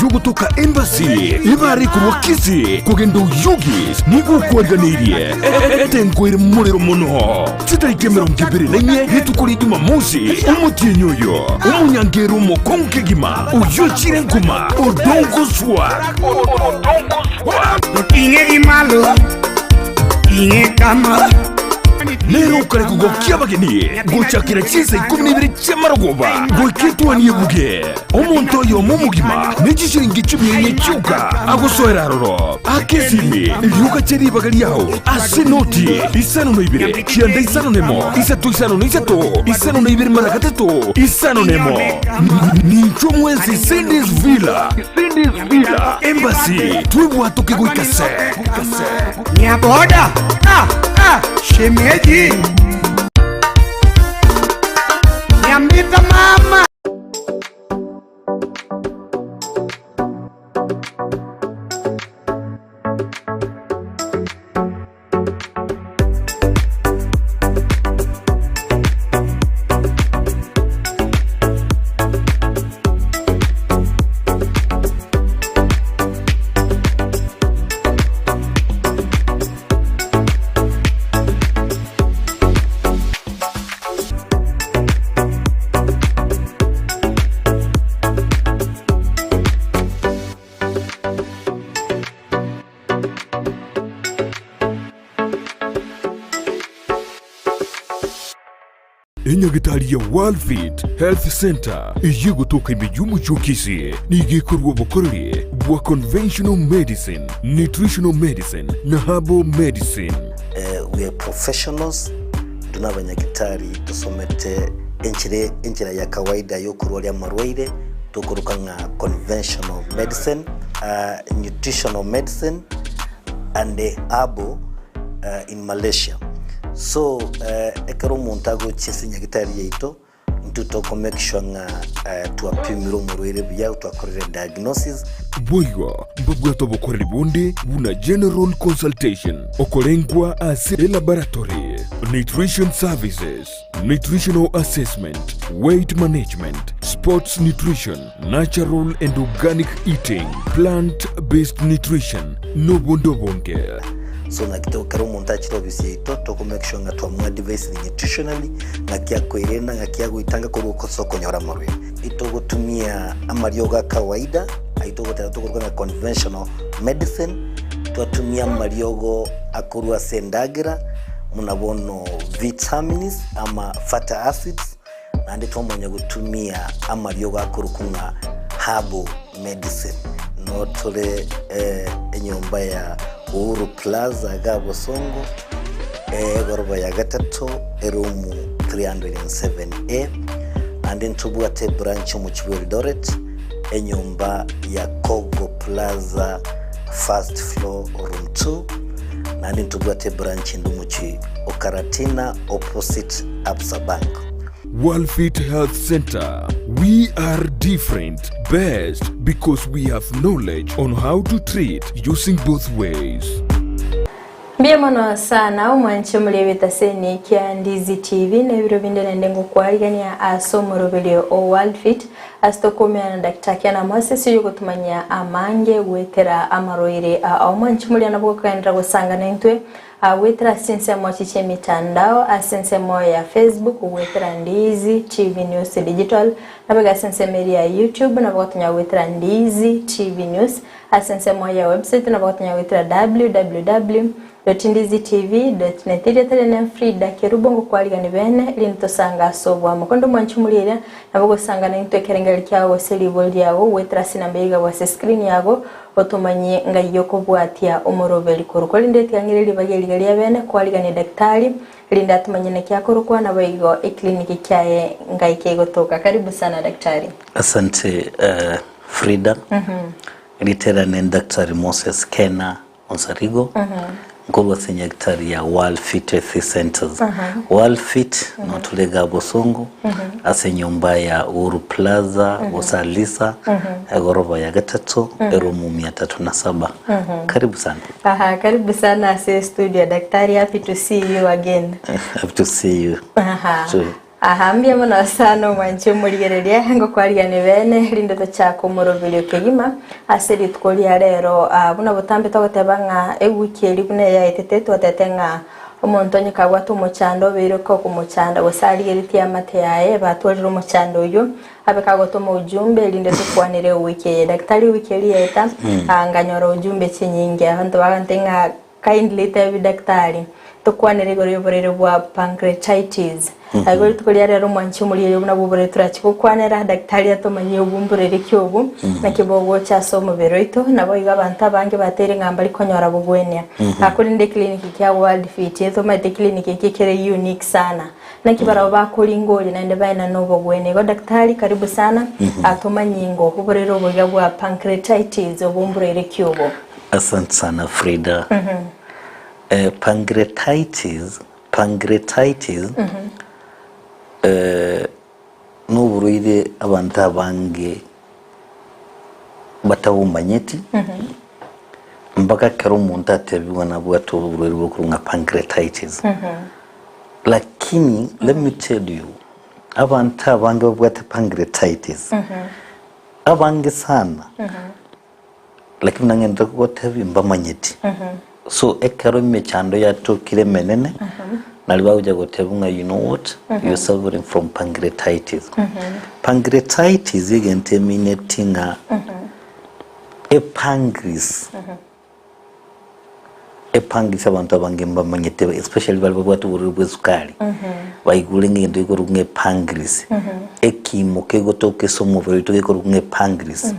Oyogotoka Embassy ebare korwa Kisii kogenda Oyugis nigo okwariganeirie etengo ere morero mono. Chitariki 24 rituko ria Jumamosi omotienyi oyo omonyangero omokong'u kegima oyio ochire nkuma Odongo Swag. Oting'e gi malo, ting'e kama. Nere okare kogokia abageni gochakera chinsa ikomi na ibere chi'amarogoba goika etuani ebuge. Omonto oyomo omogima ne chishilingi chimia inye chioka agosoera aroro, ake esimi, rioka che ribaga riao ase noti isano na ibere, kianda isano nemo, isato isano na isato, isano na ibere mara gatato, isano nemo. Ninchwo mwensi Cindy's Villa, Cindy's Villa, Embassy, twebwatoke goika se. Nyaboda, ah, ah, shemeji. Nyamita mama. Enyagitari ya Worldfit Health Centre eyio egotoka ime y'omochie o Kisii nigo ekorua obokoreri bwa conventional medicine, nutritional medicine na herbal medicine. We are professionals, intwe nabanyagitari tosomete enchera enchera ya kawaida yokorwaria amarwaire tokoroka ng'a conventional medicine, nutritional medicine and herbal in Malaysia. So ekero omonto agochia ase nyagitari yaito, Intwe toko make sure ng'a twapimire omorwaire buya, twakorire diagnosis. Boigo mbabwate obokoreri bonde buna general consultation, okorengwa ase elaboratory, nutrition services, nutritional assessment, weight management, sports nutrition, natural and organic eating, plant based nutrition, nobonde obonge. So naki to ekero omonto achire ofisi yaito toko make sure ng'a twamoadvisire nutritionally, ng'aki akoerenda, ng'aki agoitanga korwa ase okonyora amarwaire. Itogotumia amariogo a kawaida, ayio togoteba tokoroka ng'a conventional medicine, twatumia amariogo akorwa ase endagera, buna bono vitamins ama fatty acids, naende twamanya gotumia amariogo akorokwa ng'a herbal medicine. Noo tore enyomba ya Uhuru Plaza iga Bosongo, egoroba ya gatato, eroom 307A. Naende ntobwate ebranch omochie bwa Eldoret, enyomba ya Kogo Plaza first floor room 2. Naende ntobwate ebranch ende omochie o Karatina opposite Absa Bank. Worldfit Health Centre, we are different, best because we have knowledge on how to treat using both ways. Mbuya mono sana omwanche omorebe taseni kia Ndizi TV na ebiro binde naende ngokwarigania ase omoroberio o World Fit ase tokomeana na Daktari Kiana Moses oyo ogotumanyia amange goetera amarwaire ao. Omwanche omoria nabo gokogenderera gosanga naintwe Goetera ase chinsemo echi chi'emitandao, ase ensemo ya Facebook goetera Ndizi TV News Digital, naboigo ase ensemo eria ya YouTube nabo gotonya goetera Ndizi TV News, ase ensemo ya website nabo gotonya goetera www.ndizitv.net. Erieta riane Frida Kerubo ngokwarigani bene erinde tosange ase oboamo. Korende omwanchi omoria eria nabo ogosanga naintwe ekerengererio kiago gose ribori riago goetera ase enamba eyio igabwa ase escreen yago Otomanyie ngai okobwatia omoroberi korwa. Korende tiga ng'ire ribaga eriga ria bene kwarigania daktari, erinde atomanyie naki akorokwa, naboigo eclinic kiaye ngai kegotoka. Karibu sana daktari. Asante Frida. Ritera ne Daktari Moses Kena Onsarigo nkorwa ase nyagetari ya World Fit Health Centers. World Fit notore iga Bosongo ase enyomba ya Uhuru Plaza gose Alisa egoroba ya gatato eroom mia tatu na saba. Karibu sana. Aha, karibu sana ase studio daktari, happy to see you again. Happy to see you Aha. too. Aha, mbuya mono sana omwanchi omorigereria, ngokwarigania bene rinde tochake omoroberio kegima ase rituko ria rero. Ah, buna botambe togoteba ng'a ewiki eri buna eyaetete twatete ng'a omonto onye kabwate omochando obeire kokomochanda gose arigeretie amate yaye batwarire omochando oyio abe kagotoma ujumbe erinde tokwanere ewiki eye. Daktari ewiki eria yaeta ah, nganyora ujumbe chinyinge abanto bagantebia ng'a Kindly tebi daktari tokwanere igoro y'oborwaire bwa pancreatitis. Igo rituko ria rero omwanchi omorierio buna bw'oborwaire torachi gokwanera, daktari atomanyie obwo mborwaire ki obwo, naki bogocha ase omobere oito, naboigo abanto abange bateire ng'a mbari konyora bogwenia. Korende eclinic kia World Fit, tomanyete eclinic eke kere unique sana. Naki barabwo bakoringoria naende baenane obogwenia. Igo daktari karibu sana, atomanyie ng'o oborwaire obo iga bwa pancreatitis obwo mborwaire ki obwo. Asante sana Frida. Eh, pancreatitis, pancreatitis eh, noborwaire abanto abange batabomanyeti mpaka ekero omonto atebiwa nabwate oborwaire bokorwa ng'a pancreatitis. Lakini let me tell you, abanto abange babwate pancreatitis, abange sana Lakini nang'ende gotebia mbamanyeti. So ekero emechando yatokire emenene, nari bagocha gotebia ng'a you know what, you're suffering from pancreatitis. Pancreatitis egento emineti ng'a epancreas, Epancreas abanto abange mbamanyete especially baria babwate oborwaire bwa esukari, baigure ng'a egento gekorokwa ng'a epancreas, ekimo kegotoka ase omobere oito gekorokwa ng'a epancreas,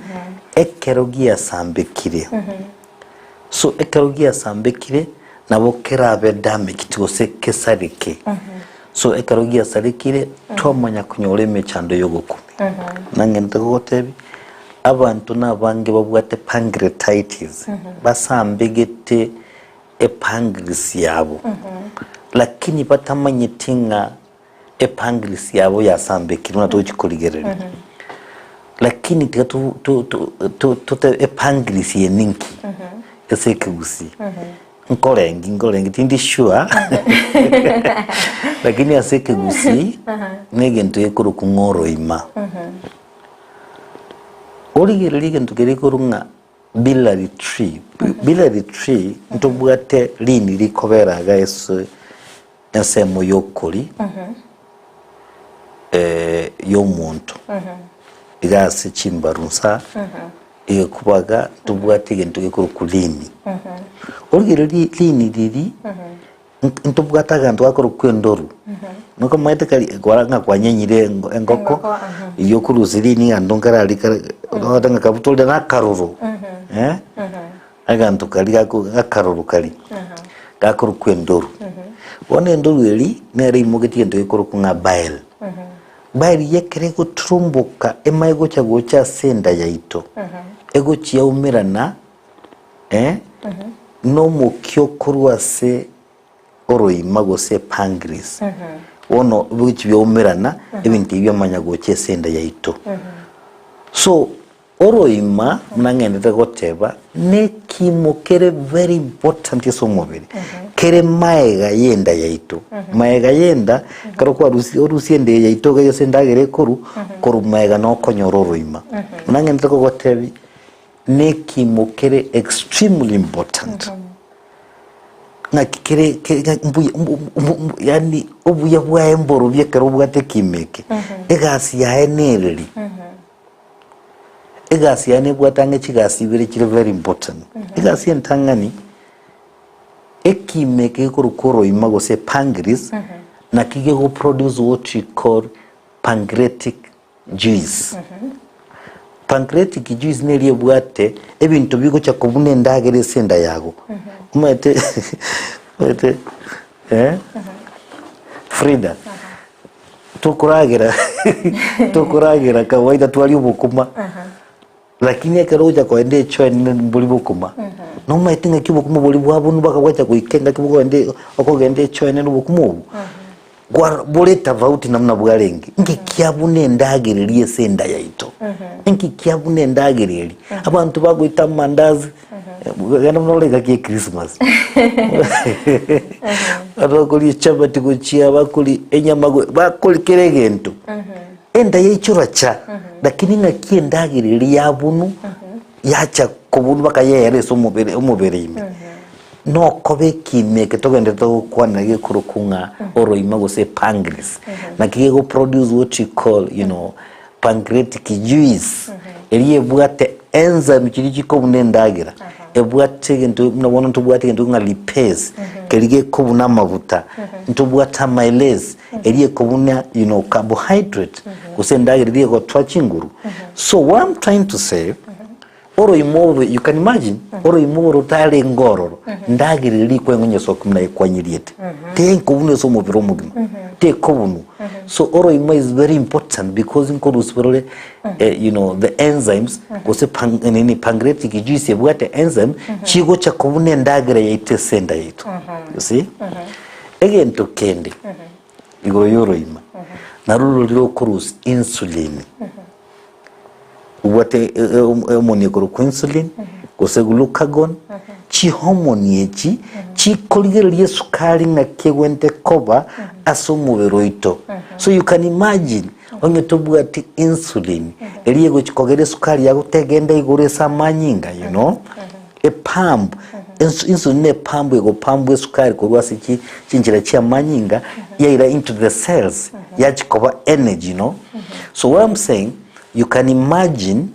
ekero giasambekire, so ekero giasambekire nabo kerabe damaged gose kesareke, so ekero giasarekire twamanya konyora emechando ya ogokumia. Nang'ente gogotebia. Abanto nabange babwate pancreatitis basambegete epancreas yabo, lakini batamanyeti ng'a epancreas yabo yasambekire buna togochia korigereria. Lakini tiga to- to- to- to- totebe epancreas eye ninki ase ekegusii. Nkorengi nkorengi tindi sure lakini ase ekegusii na egento gekorokwa ng'a oroima. Origererie egento keria igoro ng'a bilari tree, bilari tree ntobwate rini rikobera iga ase ensemo ya okori y'omonto, iga ase chimbaru nsa egekubaga ntobwate egento gekorokwa rini. Origererie rini riria. Ntobwate aganto gakorokwa endoru, nokomaete kari kwara ng'a kwanyenyire engo engoko, Engoko, aha. eywo okorusia rini egento nkarari kare okobata ng'a kabutore na akaroro eh, aganto karia gako akaroro karia, gakorokwa endoru. Bono endoru eria, nere eimogetie egento gekorokwa ng'a bile. Bile eyio ekero egoturumboka emanye gocha gocha ase enda yaito, egochia yaumerana eh, nomokia okorwa ase oroima gose epancreas bono bigochi biaumerana ebinto ebi biamanya gocha ase enda yaito so oroima buna ng'endete goteba nekimo kere very important ase omobere kere maega yenda yaito maega yenda ekero kwarusia orusie enda eye yaito iga ase endagera ekorwa korwa maega nokonyora oroima buna ng'endete kogotebia Nekimo kere extremely important ng'aki kere kere ng'a mbuya mbu- mbu- mbu- yaani obuya bwaye mborobio ekero obwate ekimo eke, egasi yaye nereri, egasi yaye nebwate ang'e chigasi ibere chire very important. Egasi entang'ani, ekimo eke gekorokwa oroima gose pancreas, naki gegoproduce what we call pancreatic juice. Pancreatic juice neri ebwate ebinto bigocha kobuna endagera ase enda yago. Omanyete omanyete eh Frida, tokoragera tokoragera kawaida twaria obokima. Lakini ekero ogocha kogenda echoe mbori bokima, nomanyete ng'aki obokima boria bwabunwa mpaka bwacha goika engaki bokogenda okogenda echoe nene obokima obwo, kwaro bore tofauti na buna bwarenge. Nki kiabuna endagera eria ase enda yaito? Nki kiabuna endagera eria? Abanto bagoita amandazi. Genda buna ore engaki ya Christmas. Abanto bakoria echabati gochia, bakoria enyama go- bakoria kera egento. Enda yaichora cha, lakini ng'aki endagera eria yabunwa, yacha kobunwa bakayeyera ase omobere omobere ime. Nokoba ekiimo eke togenderete gokwanera gekorokwa ng'a oroima gose epancreas. Naki gego produce what you call you know pancreatic juice, eria ebwate enzyme chiria chikobuna endagera, ebwate egento buna bono ntobwate egento ng'a lipase, keria gekobuna amaguta, ntobwate amylase, eria ekobuna you know carbohydrate, gose endagera eria egotoa chinguru. So what I'm trying to say, Oroimo oro, you can imagine, oroimo oro rotarenge ororo, ndagera eria rikweng'u Nyasae buna ekwanyeriete. Tenkobunwa ase omobere omogima, tekobunwa. So oroimo is very important because nkorusia rore eh, you know, the enzymes gose pan, nini pancreatic juice ebwate enzyme chigocha kobuna endagera yaito ase enda yaito. You see? Egento kende igoro y'oroima narwo rori rokorusia insulin. Obwate ehormone ekorokwa insulin gose glucagon, chihormone echi chikorigereria esukari ng'aki egwente koba ase omobere oito. So you can imagine onye tobwati insulin eria egochi kogera esukari yago tegenda igoro ase amanyinga you know, epump insulin ne epump egopampu esukari korwa ase chi chinchera chia amanyinga yaira into the cells yachi koba energy you know. So what I'm saying You can imagine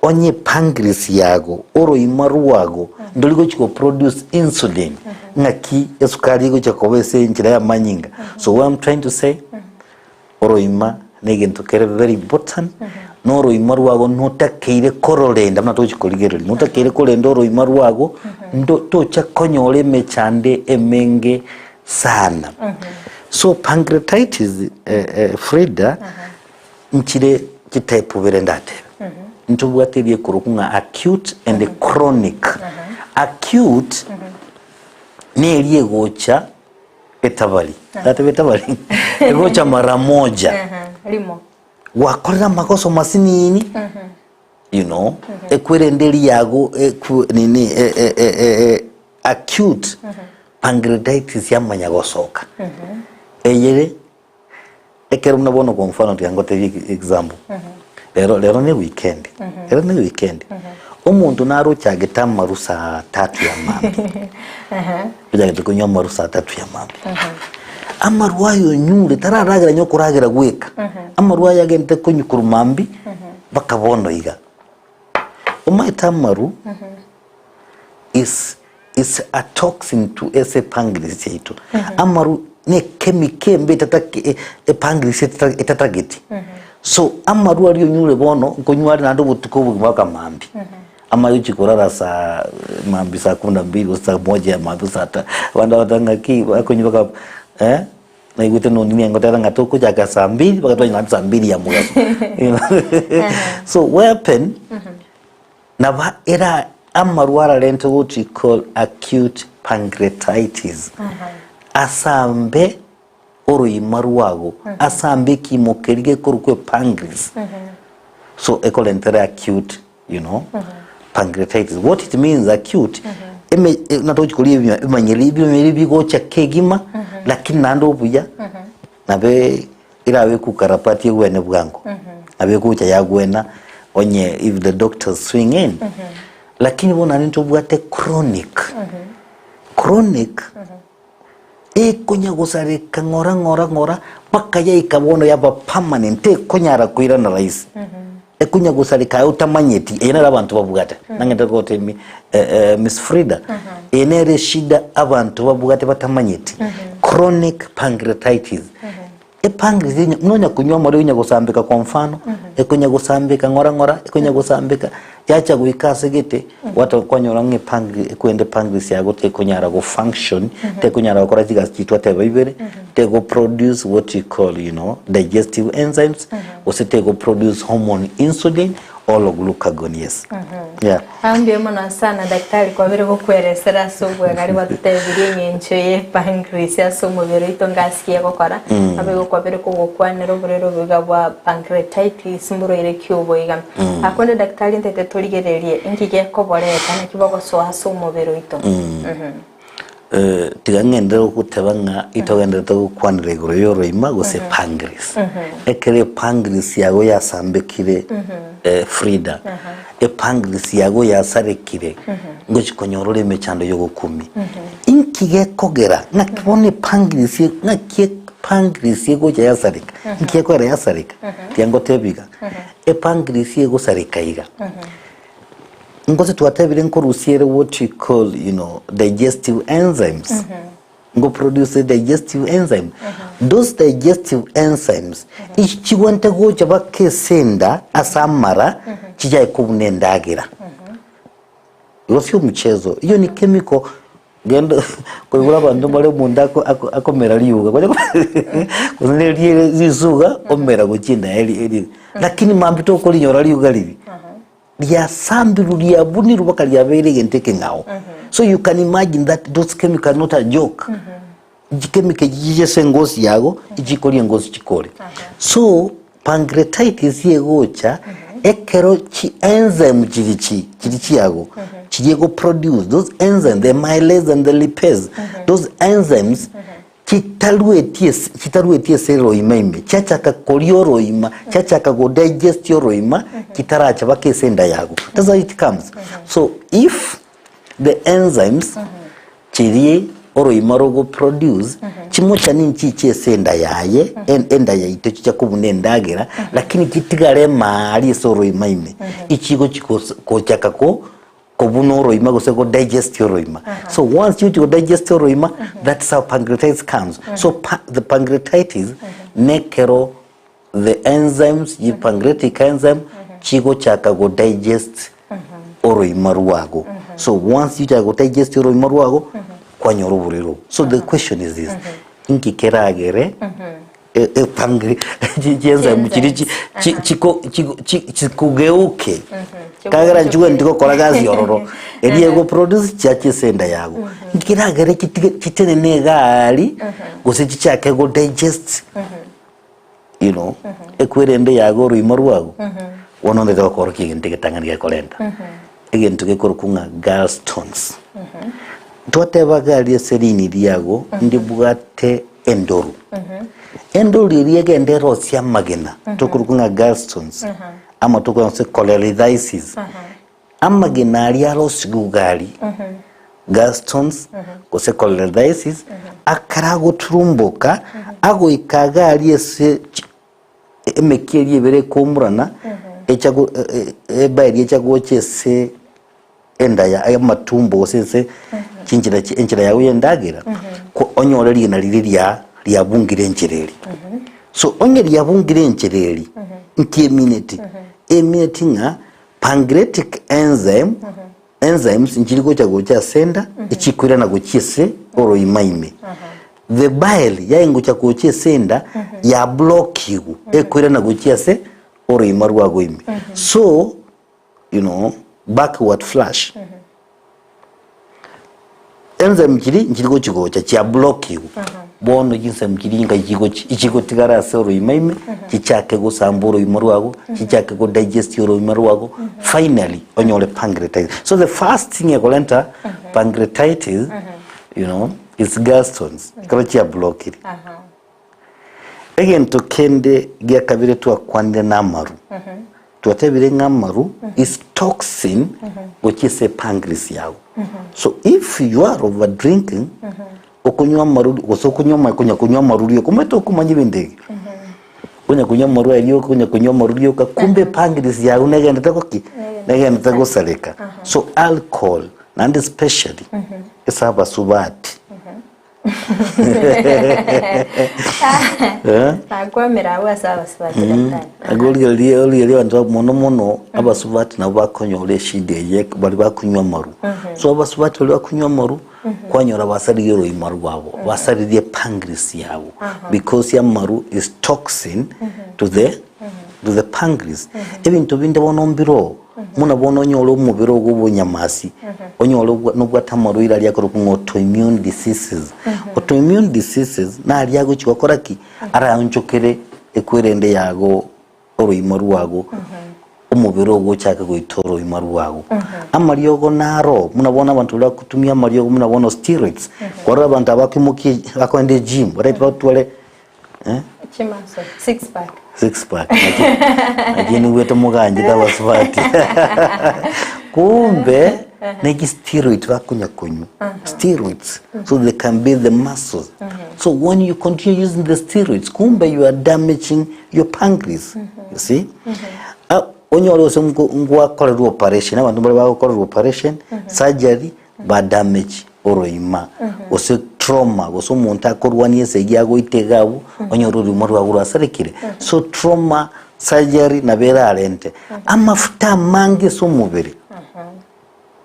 onye pancreas yago oroima rwago ndori gochi go produce insulin ng'aki esukari egocha koba ase enchera ya amanyinga. So what I'm trying to say oroima na egento kere very important na oroima rwago notakeire kororenda buna togochi korigereria notakeire korenda oroima rwago ndo tocha konyora emechando emenge sana. So pancreatitis Frida Nchire chitype ibere ndatebe. Ntobwate eria ekorokwa ng'a acute and chronic. Acute neria egocha etabari, ndatebe etabari? Egocha mara moja. Rimo. Gwakorire amagoso masinini, you know, ekwerende eria yago eku nini acute pancreatitis yamanya gosoka. Eyere Ekero buna bono kwa mfano tiga ngotebie example. Rero rero ne weekend. Rero ne weekend. Omonto nare ochagete amaru saa tatu ya mambia. Ochagete konywa amaru saa tatu ya mambia. Amaru aye onyure tararagera onye okoragera gweka. Amaru aye agente konywa korwa mambia mpaka bono iga. Omanyete amaru is is a toxin to ase epancreas yaito. Amaru ne echemical embe etataki epancreas etatageti. So amaru aria onyure bono nkonywa are naende obotuko obogima mpaka mambia. Amanye ochia korara saa mambia saa kumi na mbili gose saa moja ya mambia saa tatu. Abande bagoteba ng'aki bakonywa mpaka eh naigwete nonye nigo ngoteba ng'a tokochaka saa mbili mpaka twanywa naende saa mbili ya mogaso. So what happen Nabo era amarwa ararente what we call acute pancreatitis, asambe oroima rwago, asambe ekiimo keria gekorokwa epancreas. So ekorentera acute you know, pancreatitis. What it means acute, eme buna togochi koria ebima ebimanyeri ebimanyeri bigocha kegima, lakini naende obuya, nabo Erabe ekukarabati egwene bwango, nabo egocha yagwena onye if the doctors swing in. Lakini bono naende ntobwate chronic. Chronic ekonya gosareka ng'ora ng'ora ng'ora mpaka yaika bono yaba permanent tekonyara koirana rahisi. Ekonya gosareka aye otamanyeti, eye nere abanto babwate. Nang'ende gotebia Miss Frida, eye nere eshida abanto babwate batamanyeti, chronic pancreatitis. Epancreas eye buna onya konywa amarwa onya gosambeka kwa mfano, ekonya gosambeka ng'ora ng'ora, ekonya gosambeka, yacha goika ase gete, gwata kwanyora ng'a epancre ekwende epancreas yago tekonyara go function, tekonyara gokora chigasi chiria twateba ibere, tego produce what you call you know digestive enzymes, gose tego produce hormone insulin. All glucagon yes. Yeah. Ah, mbuya mono sana daktari kwabire gokweresera ase obwegari gwatotebirie eng'encho ye pancreas ase omobere oito ngasikie gokora nabo igo kwabire kogokwanera oborwaire obo iga bwa pancreatitis mborwaire ki obo iga akonde daktari ntete torigererie inki gekoboreta naki bogosoa ase omobere oito Eh, tiga ng'enderere goteba ng'a itogenderete gokwanera igoro y'oroima gose pancreas. Ekero epancreas yago yasambekire eh, Frida, epancreas yago yasarekire, ngochi konyora ore emechando y'ogokumia. Inki gekogera ng'aki bono epancreas ng'aki epancreas egocha yasareka? Inki gekogera yasareka? Tiga ngotebie iga, epancreas egosareka iga, Ngose twatebire nkorusia ere what you call you know digestive enzymes ngo produce digestive enzyme those digestive enzymes ichi chigwente gocha baka ase enda ase amara chichae kobuna endagera igo sio mchezo hiyo ni chemical Genda koigora abanto mbare omonto ako- ako- akomera riuga konya gose ne rie risuga omera gochia enda eri eri lakini mambia tokorinyora riuga riria riasambirwe riabunirwe mpaka riabeire egento ekeng'ao so you can imagine that those chemical are not a joke chichemical echi chiche ase engosi yago echikoria engosi chikore so pancreatitis egocha ekero chi enzyme chiri chi chiri chiago chiri ego produce those enzymes the amylase and the lipase those enzymes chitarueti ase chitarueti ase eroima ime chiachaka koria oroima chiachaka go digest oroima chitaracha mpaka ase enda yago that's how it comes so if the enzymes chiria oroima rogo produce chimochani nchiche ase enda yaye en- enda yaito chicha kobuna endagera lakini chitigare emaari ase oroima ime ichigochi gos- gochaka ko kobuna oroima gose go digest oroima so once chigochi go digest oroima that's how pancreatitis comes so pa the pancreatitis nekero the enzymes chi pancreatic enzyme chigochaka go digest oroima rwago so once chigochaka go digest oroima rwago kwanyora oborwaire obo so the question is this inki keragere e- e pancre chi chi enzyme chiri chi chi chiko chiko chi chikogeuke kagera nchigwenereti gokora gasi ororo eria ego produce chiache ase enda yago inki keragere chitige chitenene egari gose chichake go digest you know, ekwerende yago oroimo rwago, bono onde togokorokia egento egetang'ani gekorenta, egento gekorokwa ng'a gallstones. Twateba gari ase rini riago ndibwate endoru, endoru eria egende erosie amagena tokorokwa ng'a gallstones, amo tokorokwa gose cholelithiasis, amagena aria arosigwe gari, gallstones gose cholelithiasis, akaragoturumboka agoika iga aria ase chi emekia eria ebere ekoumurana, echa go e- e- eba eria echa gocha ase enda ya amatumbo gose ase chinchera chi enchera yago ya endagera, ko onyore rigena riria ria riabungire enchera eria. So onye riabungire enchera eria, nki emineti? Emineti ng'a pancreatic enzyme Enzymes nchiri gocha gocha ase enda, echikoirana gochia ase oroima ime. The bile yaengocha gocha ase enda yablockigwe ekoirana gochia ase oroima rwago ime. So, you know, backward flush. Enzyme chiri nchiri gochi gocha chiablockigwe. Bono chinsemo chiria inga chigochi chigotigara ase oroima ime chichake gosamba oroima rwago chichake go digest oroima rwago finally onyore pancreatitis. So the first thing ekorenta pancreatitis you know is gallstones ekero chiablockire. Egento kende gia kabere twakwanire na amaru. Twatebire ng'a amaru is toxin gochia ase epancreas yago. So if you are over drinking, okonywa amaru gose okonywa ama konya konywa amaru rioka, omanyete okomanya ebinto ebi. Konya konywa amaru aria rioka, konya konywa amaru rioka, kumbe epancreas yago negenderete goki? Negenderete gosareka. So alcohol, naende especially ase abasubati. Eh? Nakwamera abwo ase abasubati daktari. Origererie origererie abanto mono mono abasubati nabo bakonyora eshida eye baria bakonywa amaru. So abasubati baria bakonywa amaru kwanyora basaririe oroima rwabo, basaririe pancreas yabo because amaru is toxin to the. to the pancreas. Ebinto binde bono mbiroo, buna bono onyore omobere ogo obonyamasi, onyore obwa nobwate amarwaire aria akorokwa ng'a autoimmune diseases. Autoimmune diseases naria agochi gokora ki? Araonchokere ekwerende yago oroimo rwago, omobere ogo ochake goita oroimo rwago. Amariogo naro, buna bono abanto baria bagotumia amariogo buna bono steroids, kwarora abanto aba bakoimokia bakoenda egym, baraite batware eh, Chimaso, six pack. six pack naki naki nigwete moganchete abasubati kumbe neki steroid bakonya konywa steroids so they can build the muscles so when you continue using the steroids kumbe you are damaging your pancreas you see Ah, onyore gose nko- ngwakorerwa operation abanto mbare bagokorerwa operation surgery ba damage oroima gose trauma gose omonto akorwania esegi agoita iga abwo onyore oroima rwago rwasarekire so trauma surgery nabo erarente amafuta amange ase omobere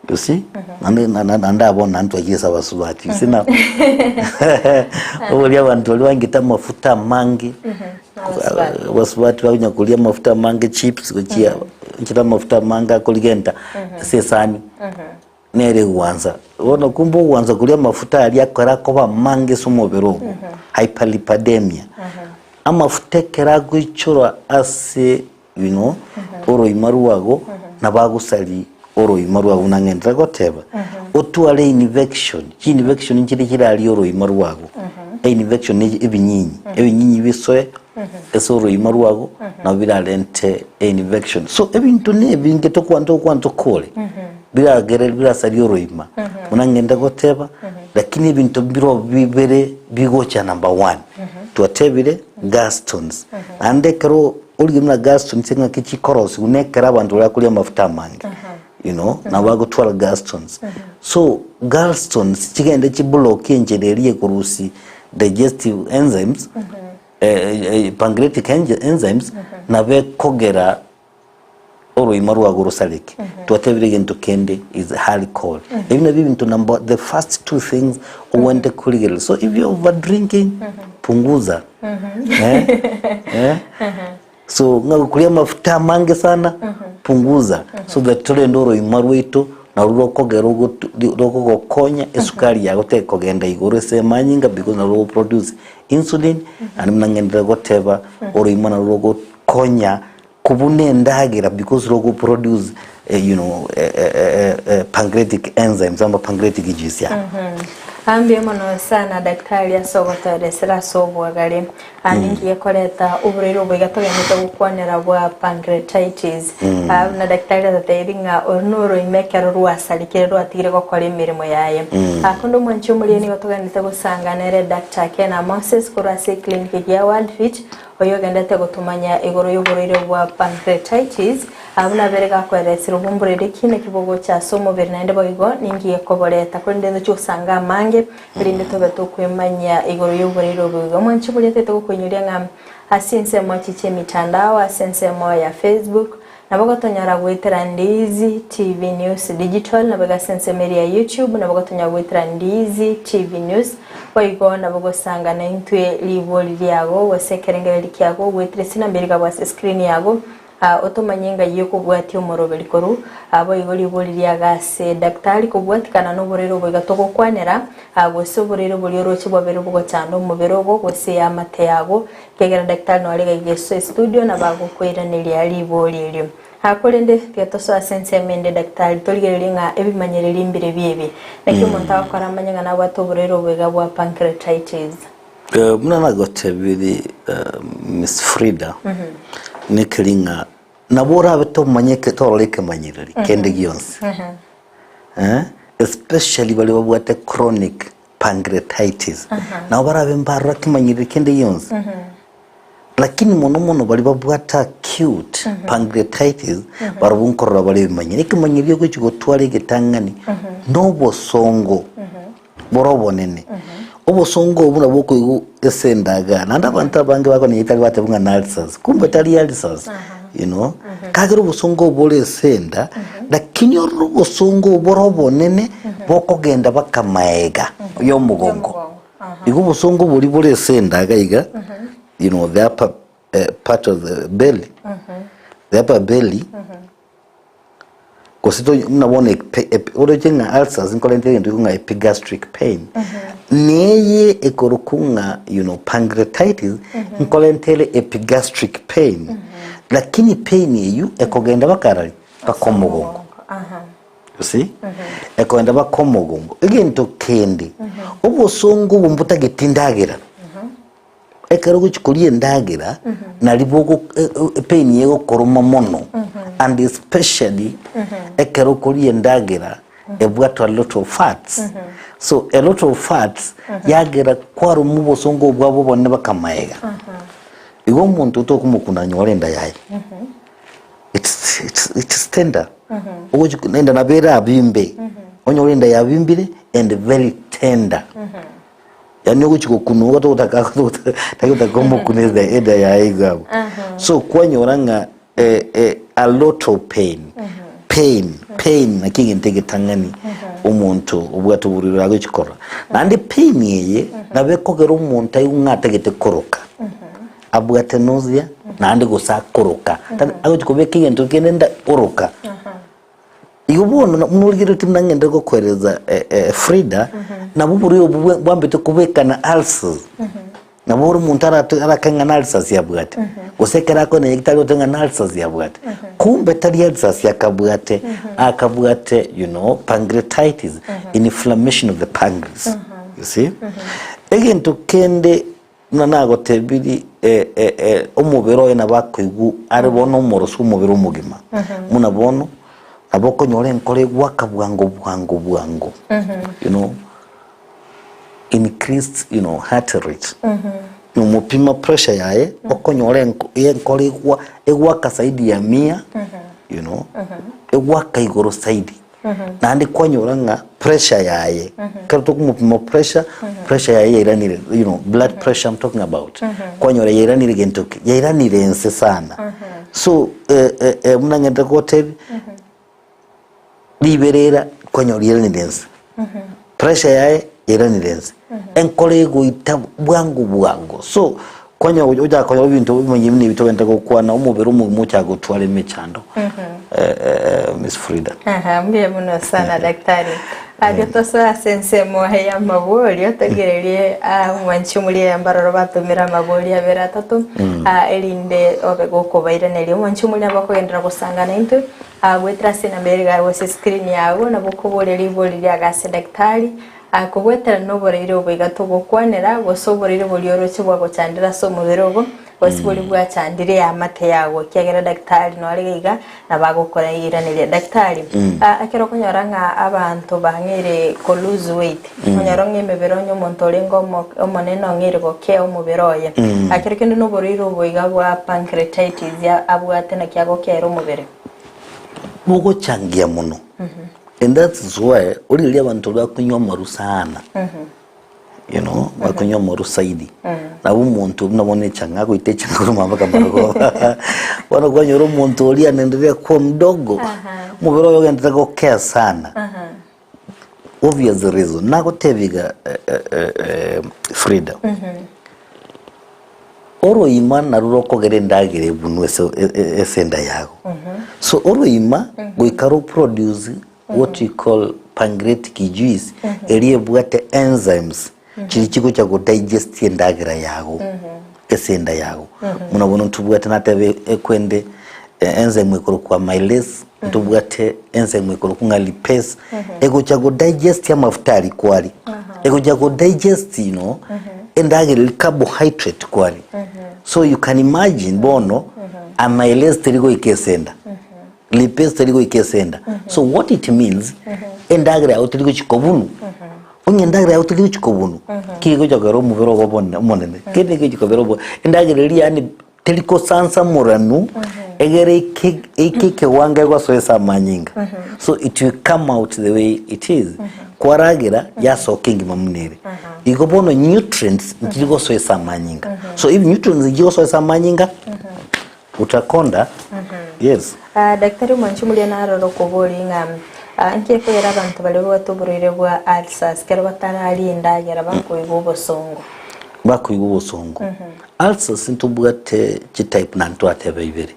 You see? Naende na- na- naende abwo naende twachire ase abasubati. You see now? Oboria abanto baria bangete amafuta amange, Abasubati. abasubati bakonya koria amafuta amange chips gochia nchire amafuta amange akorigenta ase esani, nere egwansa. Bono kumbe ogwansa koria amafuta aria akora akoba amange ase omobere ogo, hyperlipidemia. Amafuta ekero agoichora ase You know, oroima rwago nabo agosari oroima rwago buna ng'enderere goteba, otware infection, chinfection nchire chirarie oroima rwago, einfection ne ebinyinyi, ebinyinyi bisoe ase oroima rwago nabo birarente einfection. So ebinto na ebinge tokwan tokwan tokore, biragere birasarie oroima, buna ng'ende goteba, lakini ebinto mbiro bibere bigocha number one, twatebire gallstones, naende ekero Origie buna gallstones eng'aki chikorosigwa na ekero abanto baria bakoria amafuta amange you know nabo bagotwara gallstones. So gallstones chigende chiblock enchera eria ekorusia digestive enzymes pancreatic enzymes nabo ekogera oroima rwago rosareke. Twatebire egento kende is alcohol. Ebi nabio ebinto number the first two things ogwenerete korigereria. So if you over drinking punguza. Eh? Eh? So ng'a gokoria amafuta amange sana punguza so that torende oroima rwaito narwo rokogera ogotu rokogokonya esukari yago tekogenda igoro ase amanyinga because narwo rogoproduce insulin naende buna ng'enderere goteba oroima narwo rogokonya Kobuna endagera because rogoproduce you know pancreatic enzymes ama pancreatic juice ya. Mbuya mono sana daktari ase ogotoeresera ase obwagare. Ninki gekoreta oborwaire obo iga togendete gokwanera bwa pancreatitis. Buna daktari atotebirie ng'a oro noroime ekero rwasarekire rwatigire gokora emeremo yaye. Konde omwanchi omoria nigo togendete gosanga nere Doctor Kena Moses korwa ase eclinic ya World Reach Oyogendete gotomanya igoro y'oborwaire bwa pancreatitis, abwo nabere gakoeresera obomborere ki naki bogocha ase omobere naende boigo ninki gekoboreta. Korende ntochie gosanga amange, erinde tobe tokwemanyia igoro y'oborwaire obo iga. Omwanchi boria tete gokoinyoria ng'a ase ensemo echi chi'emitandao, ase ensemo ya Facebook, Nabo gotonyora goetera Ndiizi TV News Digital, nabo iga ase ensemo eria ya YouTube, nabo gotonyora goetera Ndiizi TV News. Boigo nabo gosanga naintwe ribori riago gose ekerengererio kiago goetera ase enamba eria igabwo ase screen yago, otomanye ng'ai okobwatia omoroberi korwa. Boigo ribori riago ase daktari kobwatikana noborwaire obo iga togokwanera, gose oborwaire boria oroche bwabeire bogochanda omobere ogo gose eamate yago, Ekiagera daktari nore iga Yeso estudio nabo agokoiraneria ribori erio. Aa korende tiga tosoe ase ensemo ende daktari torigererie ng'a ebimanyereri mbire ebi. Naki omonto agokora amanye ng'a nabwate oborwaire obo iga bwa pancreatitis. Buna nagotebirie Miss Frida, nekeri ng'a nabo orabe tomanye torore ekemanyereri kende gionsi, especially baria babwate chronic pancreatitis, nabo barabe mbarora kemanyereri kende gionsi, lakini mono mono baria babwate acute pancreatitis, barabwo nkorora bare ebimanyereri. Ekemanyereri ogochia gotwara egetang'ani na obosongo bore obonene. Obosongo obwo nabwo okoigwa ase endaga, naende abanto abange bakonyora tari bateba ng'a na ulcers, kumbe tari ulcers, you know, kagera obosongo obo bore ase enda, Lakini ororo obosongo obore obonene bokogenda baka maega y'omogongo. Igo obosongo boria bore ase enda iga iga, you know, the upper eh, part of the belly. The upper belly, gose to buna bono epe- epe- oroche ng'a ulcers nkorente egento ng'a epigastric pain, neye ekorokwa ng'a you know pancreatitis nkorente ere epigastric pain, lakini pain eywo ekogenda mpaka arari? Mpaka omogongo. You see? Ekogenda mpaka omogongo. Egento kende, obosongo obo mbotageti endagera. Ekero ogochia koria endagera, nari bogo epain eye egokoroma mono, and especially ekero okoria endagera ebwate a lot of fats. So a lot of fats yagera kwaroma obosongo obwabo obonene baka maega. Igo omonto tokomokuna anyore enda yaye. It's, it's, it's tender. Ogochi enda nabo erabimbe, onyore enda yabimbire and very tender. Yaani ogochi gokuna igo togotaka tagotaka omokune enda enda yaye iga abwo. So kwanyora ng'a eh, eh, a lot of pain pain pain naki egento egetang'ani omonto obwate oborwaire agochi korora. Naende pain eye nabo ekogera omonto aigwe ng'a atagete koroka, abwate nausea naende gose akoroka, agochi kobeka egento kende nda oroka. Igo bono na- buna origereretie buna ng'ende gokoeresa Frida, nabo oborwaire obwo bwa- bwambete kobekana ulcers. Nabo ore omonto arate arake ng'a na ulcers abwate, gose ekero akoenda nyagetari otebe ng'a na ulcers abwate. Kumbe tari ulcers akabwate, akabwate you know pancreatitis, inflammation of the pancreas, you see. Egento kende Buna nagotebirie, omobere oye nabo akoigwa are bono omoroso omobere omogima. Buna bono nabo okonyora enkoro egwaka bwango bwango bwango, you know, increased you know heart rate. Nomopima pressure yaye, okonyora enko enkoro egwa egwaka zaidi ya mia, you know, egwaka igoro zaidi. Naende kwanyora ng'a pressure yaye, ekero tokomopima pressure, pressure yaye yairanire, you know, blood pressure I'm talking about, kwanyora yairanire gento ki, yairanire ense sana. So eh, eh, eh, buna ng'ende gotebia, riberera kwanyora riairanire ense, pressure yaye yairanire ense, enkoro egoita bwango bwango. So kwanyora ochaka konyora ebinto bimanye buna ebi togente gokwana, omobere omogima ochaka gotwara emechando. Eh, eh, Miss Frida. Aha, mbuya mono sana daktari. Aria tosoe ase ensemo ya amaborio togererie ah, omwanchi omoria mbaroro batomire amaborio abere atato ah, erinde obe gokobairaneria. Omwanchi omoria nabo okogenderera gosanga naintwe ah, goetera ase enamba ere iga gose screen yago nabo okoboria ribori riago ase daktari ah, kobwatera noboraire obo iga togokwanera gose oboraire boria oroche bwagochandera ase omobere obo Gose boria bwachandire eamate yago, ekiagera daktari nore iga iga nabo agokora iraneria. Daktari, ah, ekero okonyora ng'a abanto bang'eire ko lose weight, onyore ng'a emebere onye omonto orenge omo omonene ong'eire gokea omobere oye. Ah, kero kende na oborwaire obo iga bwa pancreatitis ya abwate naki agokeera omobere. Bogochangia mono and that is why origereria abanto bakonywa amaru sana. You know, bakonywa amaru zaidi. Nabo omonto buna bono echang'a agoita echang'a korwa mambia mpaka marogoba. Bono kwanyora omonto oria anaendelea kuwa mdogo, omobere oye ogenderete gokea sana. Obvious reason, nagotebia iga Frida, oroima narwo rokogera endagera ebunwe ase ase enda yago. So oroima goika roproduce what we call pancreatic juice eria ebwate enzymes chiria chigocha go digest endagera yago ase enda yago. Buna bono ntobwate natebe ekwende enzyme ekorokwa amylase, ntobwate enzyme ekorokwa ng'a lipase egocha go digest amafuta aria kwari, egocha go digest you know endagera eria carbohydrate kwari. So you can imagine bono amylase teri goika ase enda. Lipase teri goika ase enda. So what it means, endagera yago teri gochia kobunu. Onye endagera yago teri gochia kobunu, ki egocha kogera omobere obe obone omonene? Kende egochia kogera obo endagera eria yaani teri kosansamoranu egere eke eike ekewango egosoa ase amanyinga. So it will come out the way it is. Kwaragera yasoka engima buna ere. Igo bono nutrients nchiri gosoa ase amanyinga. So if nutrients nchigosoa ase amanyinga, Utakonda, yes. Ah, Daktari omwanchi omoria narore okoboria ng'a ah, nki ekogera abanto baria babwate oborwaire bwa ulcers kero batararia endagera bakoigwa obosongo? Bakoigwa obosongo. Ulcers ntobwate chitype naende twateba ibere.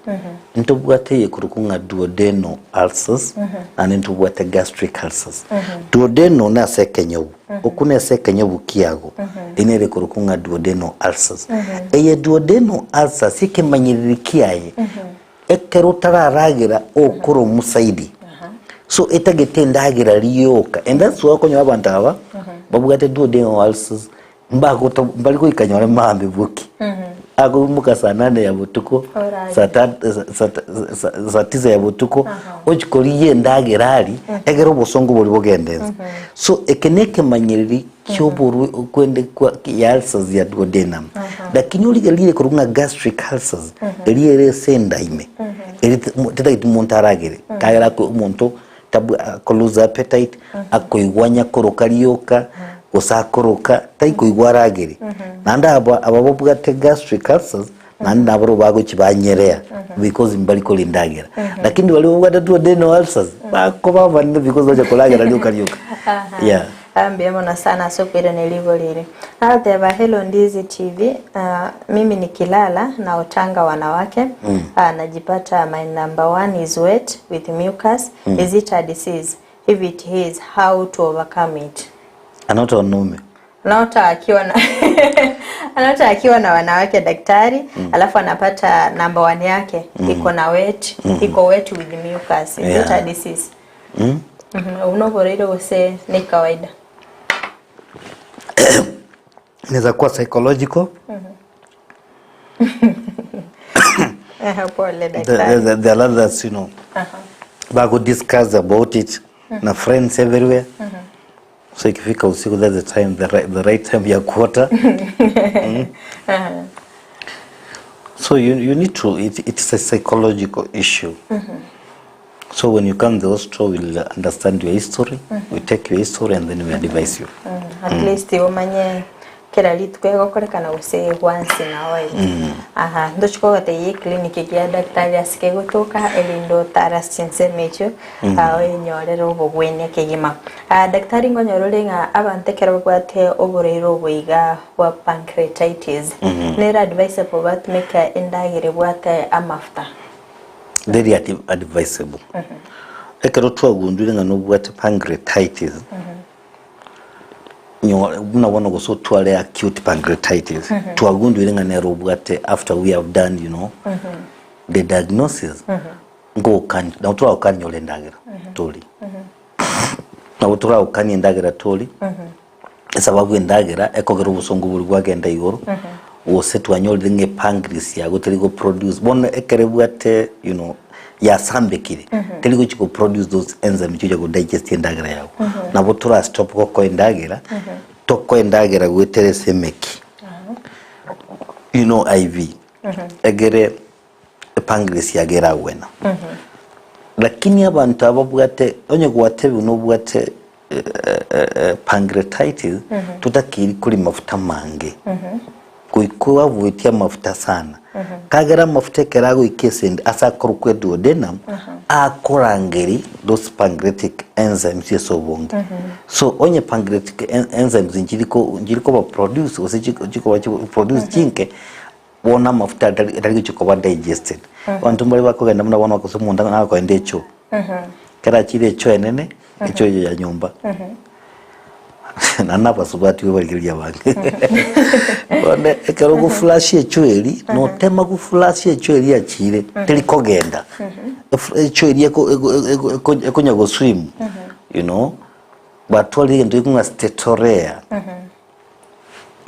Ntobwate eyekorokwa ng'a duodenal ulcers naende ntobwate gastric ulcers. Duodenal nase ekenyobu, okwo nase ekenyobu kiago, eyio nere ekorokwa ng'a duodenal ulcers. Eye duodenal ulcers ekemanyereri kiaye, ekero otararagera okore omosaidi, so etagete endagera rioka and that's why okonyora abanto aba babwate duodenal ulcers Mbagoto mbari goika nyore maambia boki. Akoimoka saa nane ya botuko, Orarire. saa ta- sa- sa- sa- saa tisa ya botuko, ochia korigia endagera aria, egere obosongo boria bogende inse. So eke na ekemanyereri kioborwe kwende kwa ya ulcers ya duodenum. Lakini origererie korwa ng'a gastric ulcers, eria ere ase enda ime, eri tetageti monto aragere, ekagera ako omonto Tabwa ako lose appetite, akoigwa onye akoroka rioka, gose akoroka taikoigwa aragere. Naende aba aba babwate gastric ulcers, naende naboro bagochi banyerea because mbari koria endagera. Lakini baria babwate duodenal ulcers, bakoba abanene because bacha koragera rioka rioka. Yeah. Ah, mbuya mono sana ase okoirana rigori eri. Agateba hello Ndizi TV, ah, mimi nikilala naotanga wanawake ah, najipata my number one is wet with mucus is it a disease if it is how to overcome it Anaota wanaume. anaota akiwa na anaota akiwa na wanawake daktari alafu anapata number one yake iko na wet iko wet with mucus is it a Yeah. disease Mhm, unoboreire gose ni kawaida Inaweza kuwa psychological. Ehe, pole There, daktari there, there are others, you know, bago discuss about it na friends everywhere. So ikifika usiku that's the time the right, the right time ya kuota. Mm. So you, you need to it, it's a psychological issue. So when you come the hospital we'll understand your history, we take your history and then we advise you. At least omanye kera rituko egokorekana gose once in a while. Aha, ndochi kogotegia eclinic ekia daktari ase kegotoka erinde otare ase chinsemo echio ah, oenyorere obogwenia kegima. Ah, daktari nkonyora ore ng'a abanto ekero babwate oboraire obo iga bwa pancreatitis, nere advisable batumeke endagera ebwate amafuta. Very advisable. Ekero twagundire ng'a nobwate pancreatitis, nyo- buna bono gose otware acute pancreatitis, twagundire ng'a nere obwate after we have done you know, the diagnosis, ngokani nabo toragokania ore endagera tori. Nabo toragokania endagera tori, Esababu endagera ekogera obosongo boria bwagenda igoro, gose twanyorire ng'a epancreas yago teri go produce, bono ekero ebwate you know yasambekire, teri gochi go produce those enzymes chigocha go digest endagera yago. Nabo tora stop gokoa endagera, tokoe endagera goetera ase emeki, you know IV, egere epancreas yago eragwena. Lakini abanto aba babwate, onye gwatebiwa nobwate Pancreatitis totakeiri koria mafuta mange goika oabuetie amafuta sana kagera amafuta ekero agoika esende ase akorokwa eduodenum akorangeri those pancreatic enzymes ase obonge so onye pancreatic enzymes nchiri ko nchiri koba produce gose chikoba produce chinke bono amafuta atari atari gochia koba digested. Abanto mbare bakogenda buna bono gose omonto nakoenda echoo, ekero achire echoo enene, echoo eye ya nyomba, naende abasubati barigereria abange. Bono ekero ogoflush echoo eria, notema goflush echoo eria yachire, teri kogenda, echoo eria eko eko eko eko ekonya goswim you know, batwarire egento gekong'a ng'a stetorrhea.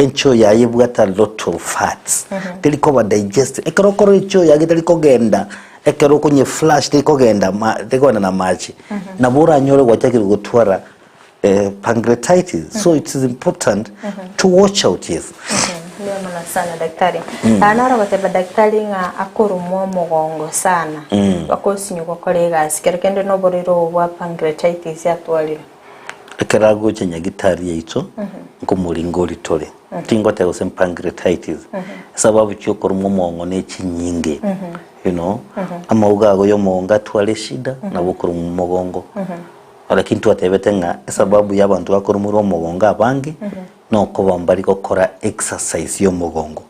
Enchoo yaye ebwate a lot of fats, teri koba digested. Ekero okorora echoo yaye teri kogenda, ekero okonye flush teri kogenda ma teri kogenda na amache, nabo oranyore gwachakire gotwara pancreatitis. So it is important to watch out, yes. Mbuya mono sana daktari. Ah, naro goteba daktari ng'a akorumwa omogongo sana, mpaka osinywe gokora egasi, kero kende noborwaire obo bwa pancreatitis atwarire. Ekero agocha nyagitari yaito, nkomoringori tore. Tingoteba gose pancreatitis, esababu chiokorumwa omongo ne chinyinge, you know, amauga ago ya omogongo atware eshida, nabo okorumwa omogongo. Lakini twatebete ng'a esababu ya abanto bakorumorwa omogongo abange, Nokoba mbari gokora exercise y'omogongo,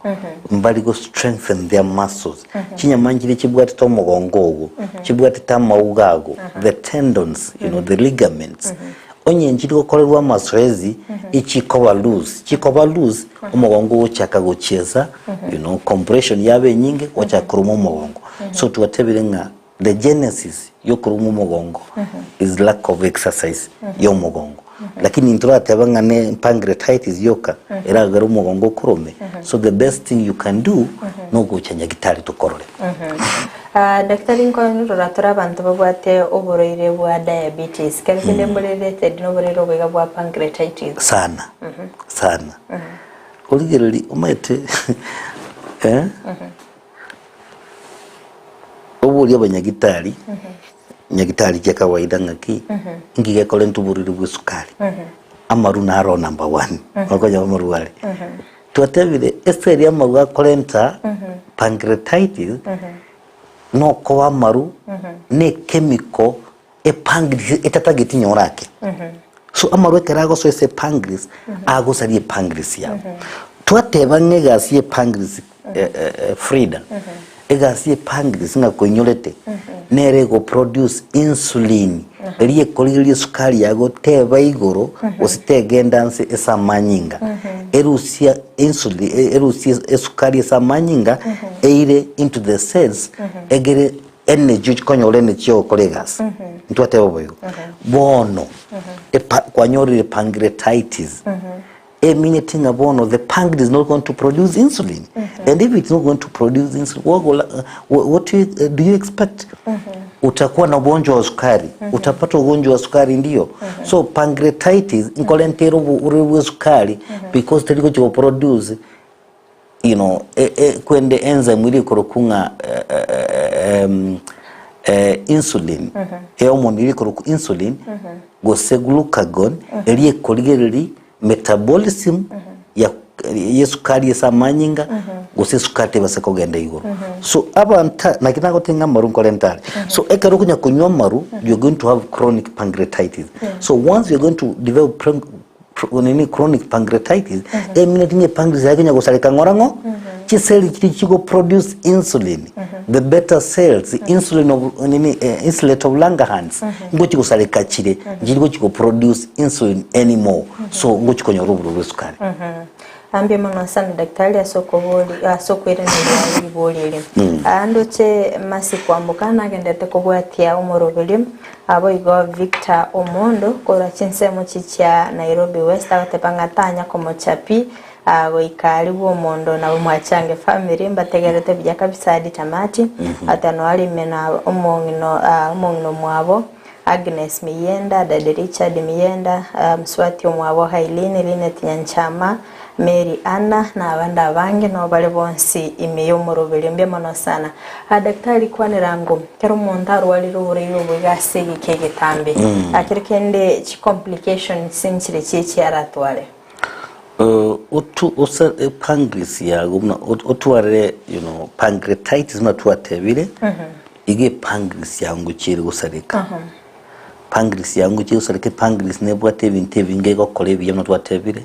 mbari go strengthen their muscles. Chinyama nchiria chibwatete omogongo ogo, chibwatete amauga ago, the tendons, you know, the ligaments. Onye nchiri gokorerwa amazoezi, echikoba loose, chikoba loose, omogongo ogochaka gochiesa, you know, compression yaba enyinge, gwachaka koruma omogongo. So twatebire ng'a The genesis yokorumwa omogongo is lack of exercise yomogongo lakini ntorateba ng'a ne pancreatitis yoka eragere omogongo okorome so the best thing you can do nogocha nyagitari tokorore. Ah, daktari nkorora tore abanto babwate oborwaire bwa diabetes kero kende mbore related noborwaire obo iga bwa pancreatitis. Sana sana origereria omanyete eh. Oborie abanyagitari, nyagitari chia kawaida ng'aki, inki gekorenta oborwaire bwa esukari, amaru naro number one, okonyora amaru are. Twatebire ase eria amaru akorenta pancreatitis, nokoba amaru na echemical epancreas etatageti nyora ake. So amaru ekero agosoa ase epancreas, agosaria epancreas yabo. Twateba ng'a egasi ya epancreas Frida, egasi ya epancreas ng'a koinyorete, nere egoproduce insulin, eria ekorigereria esukari yago teba igoro gose tegenda nse ase amanyinga. Erusia insulin, erusie esukari ase amanyinga eire into the cells egere Energy konyora energy ya gokora egasi ntwateba boigo bono epa kwanyorire pancreatitis emineti ng'a bono the pancreas is not going to produce insulin and if it's not going to produce insulin wagola what you, do you expect utakuwa na ugonjwa wa sukari utapata ugonjwa wa sukari ndio so pancreatitis nkorentera oborwaire bwa esukari because teri gochi goproduce you know, e, e, kwende enzyme iri ekorokwa ng'a eh, em, eh, insulin ehormone iri ekorokwa insulin gose glucagon eri ekorigereria metabolism ya yesukari ase amanyinga gose esukari tebasa kogenda igoro so abanta naki nagotebia ng'a amaru nkorenta are so ekero okonya konywa amaru you're going to have chronic pancreatitis so once you're going to develop nini chronic pancreatitis emineti ng'a epancreas yaye konya gosareka ng'ora ng'o chiseli chiria chigo produce insulin the beta cells insulin of nini eh, insulate of Langerhans ngochi gosareka chire nchiri gochi go produce insulin anymore so ngochi konyora oborwaire bwa esukari. Mbuya mono sana daktari ase okobori ase okoiraneria ribori eri. Aa ndoche Mercy Kwamboka nagenderete kobwatia omoroberio Naboigo Victor Omondo korwa chinsemo chichia Nairobi West agoteba ng'a tanya komocha pi goika arigwe omondo nabo mwachange family mbategererete buya kabisa hadi tamati ata noarime na omong'ina omong'ina omwabo Agnes Miyenda, Daddy Richard Miyenda, mosubati omwabo Aileen, Linet Nyanchama, Mary Anna na abande abange nabo bare bonsi ime y'omoroberio. Mbuya mono sana. Ah, daktari kwanera ngo kera omonto arwarire oboraire obo iga ase egeka egetambe ah, kero kende chi complications nchire chie chiaratware. Uh, otu ose eh, pancreas yago buna ot- otwarire you know pancreatitis buna twatebire iga epancreas yago ngochiere gosareka Pancreas yago ngochia gosareka epancreas nebwate ebinto ebinge egokora ebiya buna twatebire,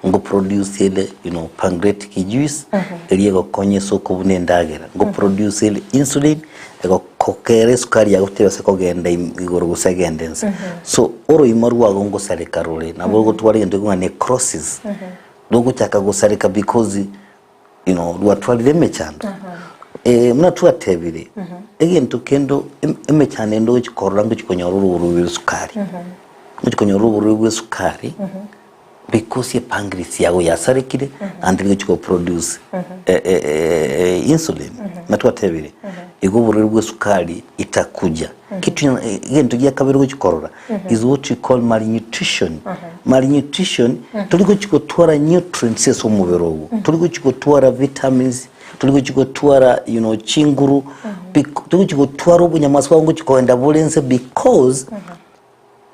ngo produce ere you know pancreatic juice, eria egokonya ase okobuna endagera, ngo produce ere insulin, egokokera esukari yago tebasa kogenda im igoro gose egende nse. So, oroimo rwago ngosareka rore, nabo rogotwara egento gekong'a necrosis, rogochaka gosareka because you know, rwatwarire emechando. Eh, buna twatebire, egento kende em- emechando ende ogochi korora ngochi konyora oroborori rwa esukari. Ngochi konyora oborwaire bwa esukari, because epancreas yago yasarekire, naende rigochi go produce eh, eh, eh, insulin. Buna twatebire, igo oborwaire bwa esukari itakuja. Kitu egento gia kabere ogochi korora is what we call malnutrition. Malnutrition, tori gochi gotwara nutrients ase omobere ogo, tori gochi gotwara vitamins, tori gochi gotwara you know chinguru, tori gochi gotwara obonyamasi bwago ngochi kogenda bore nse because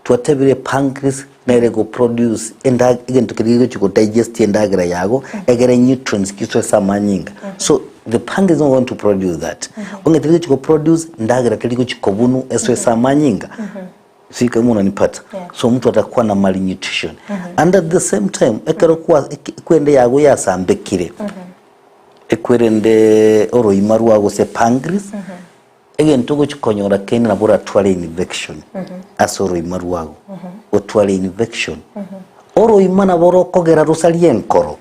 twatebire pancreas nere ego produce enda egento keria gegochi go digest endagera yago egere nutrients chisoe ase amanyinga. So the pancreas is not going to produce that. Onye teri gochi go produce, endagera teri gochi kobunu esoe ase amanyinga. Sijui kama unanipata Yeah. so mtu atakuwa na malnutrition and at the same time ekero kwa ekwende yago yasambekire ekwerende oroima rwa gose pancreas egento ogochi konyora kende nabo oratware infection ase oroima rwago otware infection oroima nabo rokogera rosarie enkoro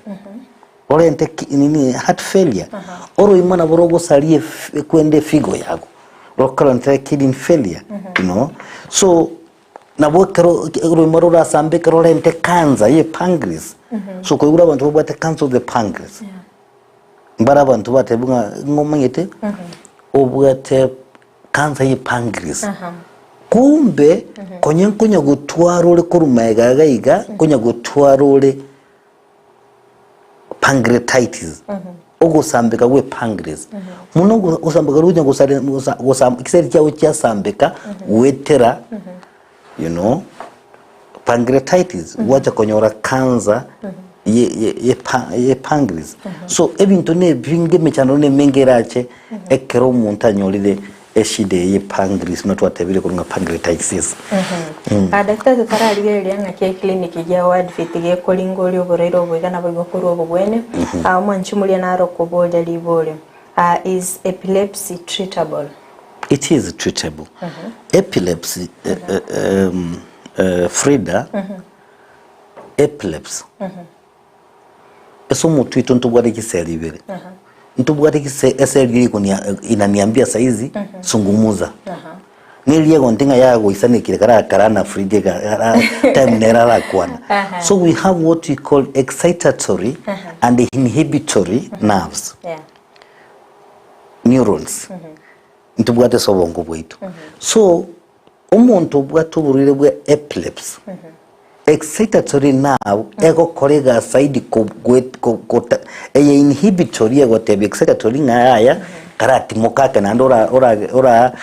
Orente ki nini heart failure oroima nabo rogosaria ef- kwenda efigo yago rokorente kidney failure you know so nabo ekero oroima rorasambe ekero orente cancer ye pancreas so koigure abanto babwate cancer of the pancreas mbare abanto batebiwa ng'a ng'a omanyete obwate cancer ye pancreas kumbe konya nkonya gotwara ore korwa maega iga iga nkonya gotwara ore pancreatitis ogosambeka gwe pancreas mono ogo- ogosambeka ronya gosare gosa gosa chiseri chiago chiasambeka goetera you know pancreatitis gwacha konyora cancer ye ye ye pa ye pancreas so ebinto na ebinge emechando na emenge erache ekero omonto anyorire Eshida eye ye pancreas buna twatebire korwa ng'a pancreatitis. Ah, Daktari totararigereria ng'aki eclinic gia Wordfit gekoringoria oborwaire obo iga naboigo korwa obobwene. Ah, omwanchi moria naro okoboria riborio. Ah, is epilepsy treatable? It is treatable. Epilepsy, eh, eh, um, eh, Frida, epilepsy. Ase omotwe oito ntobwate chiseri ibere. Ntobwate chise eseri eria ikonia inaniambia saizi sungumuza. Neria egonte ng'a yagoisanekire kara kara na Frida ega ara time nere arakwana. So we have what we call excitatory and inhibitory nerves, Yeah. neurons. Ntobwate ase obongo bwaito. So Omonto obwate oborwaire bwa epilepsy, excitatory nerve egokora egasaidi gota eye inhibitory egotebia excitatory ng'a yaya karatimoka ake naende ora ora ora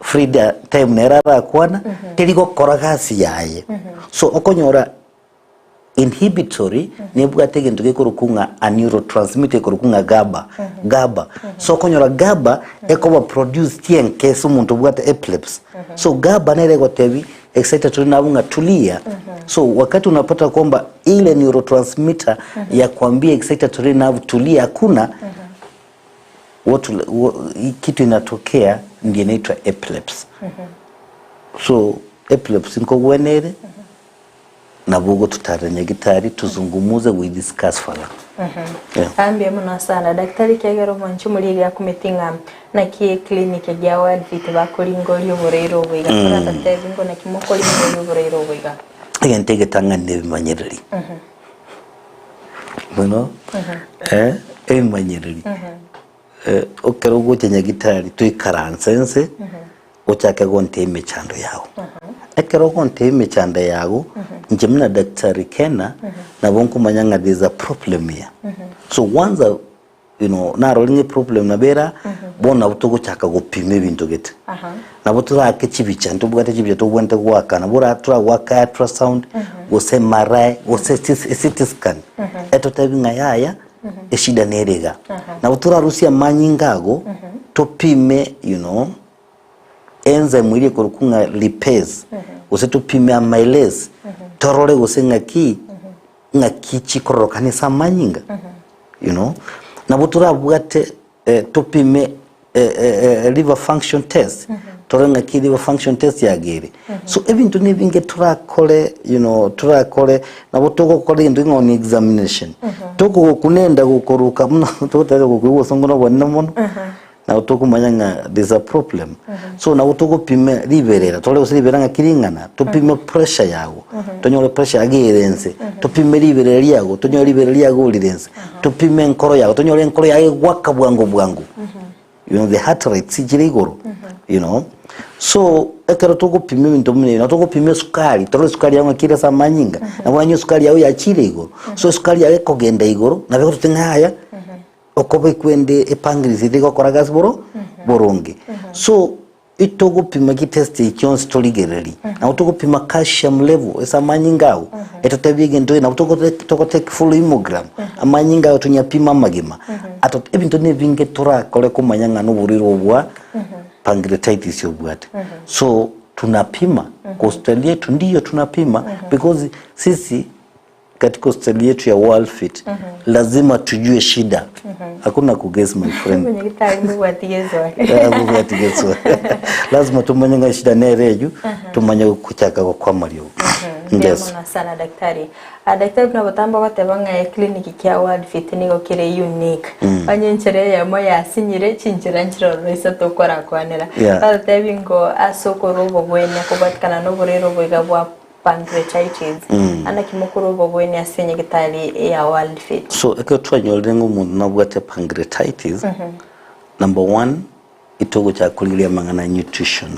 Frida time nere arakwana teri gokora gasi yaye. So okonyora Inhibitory nebwate egento gekorokwa ng'a a neurotransmitter ekorokwa ng'a GABA, GABA. So okonyora GABA ekoba produced enke ase omonto obwate epilepsy. So GABA nere egotebi excitatory nerve ng'a tulia. So wakati unapata kwamba ile neurotransmitter ya kuambia excitatory nerve tulia hakuna, what will, wha, kitu inatokea ndiyo inaitwa epilepsy. So epilepsy nkogwena ere. Nabo ogototarera nyagitari tuzungumuze we discuss further. Yeah. Ah, mbuya mono sana daktari ekiagera omwanchi omoriri akumeti ng'a naki eclinic eria Wordfit bakoringoria oboraire obo iga torabatebi ngo naki mokoringoria oboraire obo iga. Egento egetang'ani na ebimanyereri. Bono eh, ebimanyereri. Eh, ekero ogocha nyagitari toikaranse nse ochake gontebia emechando yago. Ekero ogontebia emechando yago, inche buna Daktari Kena, nabo nkomanya ng'a there is a problem here. So once I, you know, narorire ng'a eproblem nabo era, bono nabo togochaka gopima ebinto gete. Nabo toraake chibicha, ntobwate chibicha tobwenerete goaka, nabo ora toragoaka ultrasound, gose MRI, gose CT scan, etotebi ng'a yaya, eshida nere iga. Nabo torarusie amanyinga ago, topime you know, enzyme eria ekorokwa ng'a lipase, gose topime amylase, torore gose ng'aki, ng'aki chikororokana ase amanyinga, you know. Nabo torabwate topime liver function test, torore ng'aki liver function test yago ere. So ebinto na ebinge torakore you know, torakore, nabo togokora egento ng'a on examination, tokogokuna enda gokoruka buna togoteba gokoigwa obosongo na obonene mono, nabo tokomanya ng'a there is a problem. So nabo togopima riberera, torore gose riberera ng'aki ring'ana, topime pressure yago, tonyore pressure yago ere nse, topime riberera riago, tonyore riberera riago rire nse, topime enkoro yago, tonyore enkoro yago egoaka bwango bwango, you know the heart rate chire igoro, you know. So ekero togopima ebinto buna ebi, nabo togopima esukari, torore esukari yago ng'aki ere ase amanyinga, nabo oranyore esukari yago yachire igoro, so esukari yago ekogenda igoro, nabo egototebia ng'a yaya. Okobekwa ende epangirisi eria egokora gasi boro boronge. So etogopima chitest echi chionsi torigererie, nabo togopima calcium level ase amanyinga ago, etotebie egento nabo togo togo take full hemogram, amanyinga ago tonyapime amagima, ato ebinto na ebinge torakore komanya ng'a noborwaire obwa pancreatitis obwate. So. Tunapima kwa hospitali yetu ndiyo tunapima because sisi katika hospitali yetu ya Worldfit lazima tujue shida. Hakuna kuguess my friend. Mwenyekitari mbobwatigeswa. Bobwatigeswa. Lazima tumanye ng'a shida nere eyu tumanye gochaka gokwa amariogo. Mbuya Yes. mono sana daktari. Ah, daktari buna botambe ogoteba ng'a eclinic kia Worldfit nigo kere unique. Onye enchera eyemo yasinyire chinchera nchire ororo isato okorakwanera. Yeah. Bagotebi ngo ase okorwa obogwenia kobwatikana na oborwaire oboiga bwa pancreatitis. Naki mokorwa obogwenia ase enyagitari ya Worldfit? So ekero twanyorire ng'a omonto nabwate pancreatitis, number one, itogochaka korigereria amang'ana ya nutrition.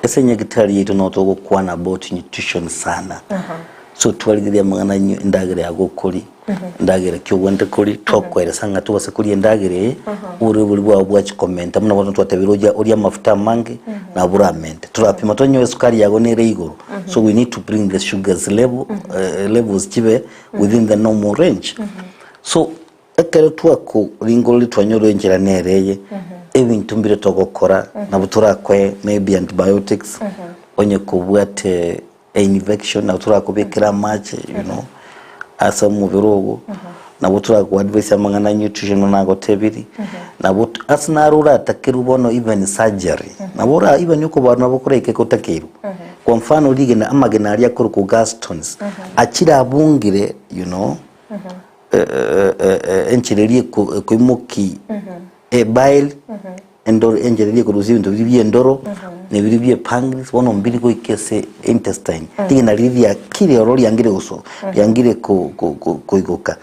Ase enyagitari yaito nabo togokwana about nutrition sana. So twarigereria amang'ana ya endagera ya gokoria, endagera ki obwenerete koria, twakoeresa ng'a tobase koria endagera eye, oborwaire boria bwao bwachia komenta buna bono twatebire oria orie amafuta amange, nabo oramente. Torapima tonyore esukari yago nere igoro, so we need to bring the sugars level levels chibe within the normal range. So Ekero twakoringorire twanyorire enchera nere eye, ebinto mbire togokora, nabo torakoe maybe antibiotics, onye kobwate infection nabo torakobekera amache you know, ase omobere ogo, nabo torakoa advice amang'ana ya nutrition buna nagotebiri, nabo ase naro oratakerwe bono even surgery, nabo ora even okobarwa nabo koraike gotakeirwe. Kwa mfano rigena amagena aria akorokwa gallstones, achire abungire you know, Enchera eria ekoimoki ebile, endoro enchera eria ekorusia ebinto biria bia endoro, na ebiria bia epancreas, bono mbiri goika ase intestine. Rigena riria riakire ororo riangire gosoa, riangire ko- ko- ko- koigoka.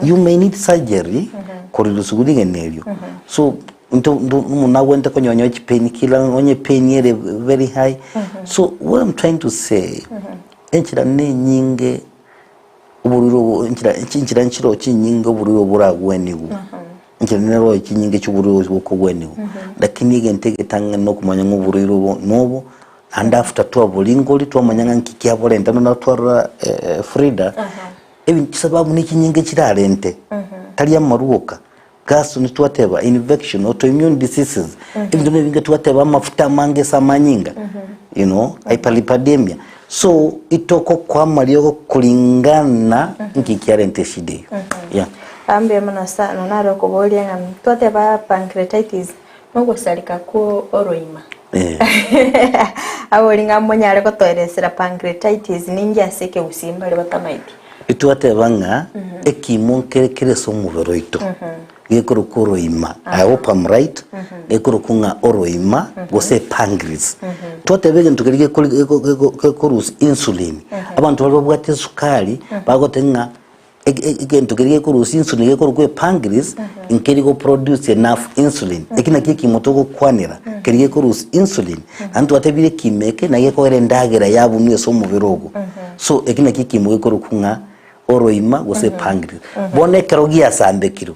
You may need surgery korirusiwa rigena erio. So nto nto omonto nagwenerete konyonya chipain killer, onye epain ere very high. So what I'm trying to say, enchera na enyinge. Oborwaire obo enchera chinchera nchiroo chinyinge oborwaire obo boragwenigwe, enchera nero chinyinge chia oborwaire obo bokogwenigwa, lakini egento egetang'ani na okomanya ng'a oborwaire obo nobo, naende after twaboringori twamanya ng'a nki kiaborenta buna twarora Frida, ebi chisababu na echinyinge chirarente, tari amarwa oka, Gas nitwateba infection, autoimmune diseases, ebinto buna ebinge twateba amafuta amange ase amanyinga, you know, hyperlipidemia. So itokokoa amariogo kulingana nki kiarenta eshida eyio. Yeah. Ah, mbuya mono sana naro okoboria ng'a twateba pancreatitis nogosareka kwo oroima Eh. abori ng'a monyare gotoeresera pancreatitis ninki ase ekegusii mbare batamaeti Etwateba ng'a ekiimo nkere kere ase omobere oito, gekorokwa oroima, I hope I'm right, gekorokwa ng'a oroima gose epancreas. Twateba egento keria gekori geko geko gekorusia insulin, abanto baria babwate esukari, bagoteba ng'a ege egento keria gekorusia insulin gekorokwa epancreas, nkeri go produce enough insulin. Eki nakio ekiimo togokwanera, keria gekorusia insulin, naende twatebire ekiimo eke naki gekogera endagera yabunwa ase omobere ogo. So eki nakio ekiimo gekorokwa ng'a oroima gose epancreas. Bono ekero giasambekirwe,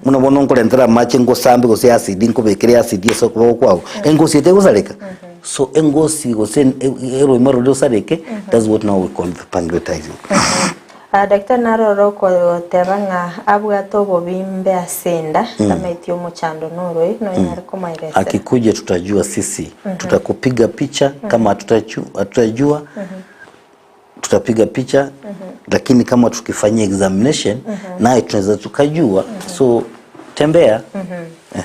buna bono nkorentera amache ngosambe gose acid nkobekere acid ase okoboko kwago, engosi etegosareka. So engosi gose oroima roria rosareke, that's what now we call the pancreatitis. Ah, daktari naroro okoteba ng'a abwate obobimbe ase enda, tamaeti omochando noroi, nonyare komoeresera. Akikuja tutajua sisi, tutakupiga picha kama hatutajua tutapiga picha lakini kama tukifanyia examination naye tunaweza tukajua so tembea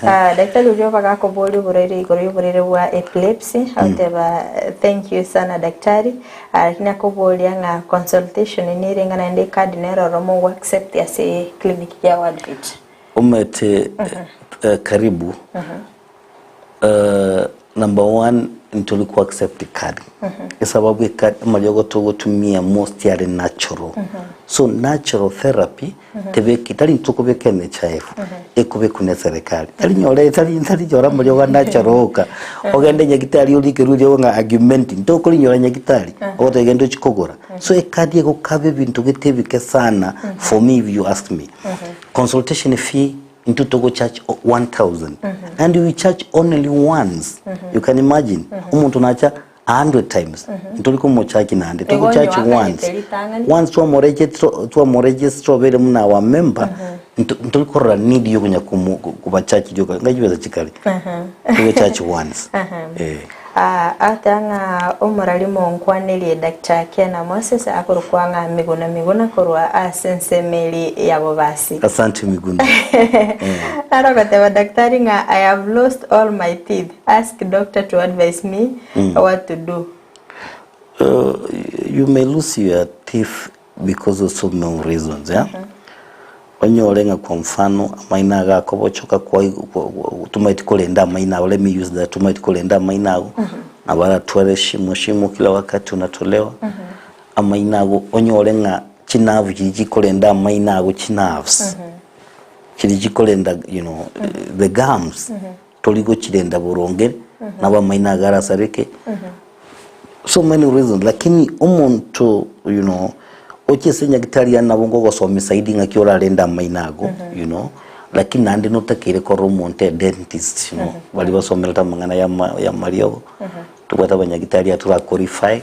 Ah, daktari oria bagakoboria oborwaire igoro y'oborwaire bwa epilepsy agoteba thank you sana daktari Ah, lakini akoboria ng'a consultation nere ng'a naende ecard nere oro mogo accept ase clinic ya Worldreach Omanyete eh, karibu eh, number one ntori ku accept card esababu ecard amariogo togotumia most are natural so natural therapy tebeki tari ntokobeka NHIF ekobekwa ne serikali tari nyore tari tari nyora amariogo a natural oka ogende nyagitari orikerwe eriogo ng'a augmentin tokorinyora nyagitari ogoteba genda ochie kogora so ecard egokaba ebinto gete ebike sana for me if you ask me Consultation fee intwe togo charge 1000 and we charge only once you can imagine omonto nacha 100 times ntori komochachi naende Igo togo onye charge oakanete once ritang'ani. once twamoregistra twamoregistra obere buna our member nto- ntori korora need yokonya komo kobachachi rioka ng'a chibesa chikare togo charge once eh. Ata ng'a omorarimo onkwanerie Doctor Kena Moses akorokwa ng'a Miguna Miguna korwa ase ensemo eri ya Bobasi. Asante Miguna. Naro ogoteba daktari ng'a I have lost all my teeth, ask doctor to advise me what to do. You may lose your teeth because of so many reasons, yeah? Onyore ng'a kwa mfano amaino ago akobochoka kwa tomaeti korenda amaino ago, let me use that, tomaeti korenda amaino ago, nabo aratware shimo shimo kila wakati unatolewa, amaino ago onyore ng'a chinerve chiria chikorenda amaino ago chinerves, chiria chikorenda you know the gums, tori gochirenda boronge, nabo amaino ago arasareke, so many reasons lakini omonto you know oche ase nyagetari yaani nabo ngogosomia zaidi ng'aki orarende amaino ago you know lakini naende notakeire korora omonto e dentist you know baria basomerete amang'ana ya ama ya amariogo tobwate abanyagitari aya tora qualify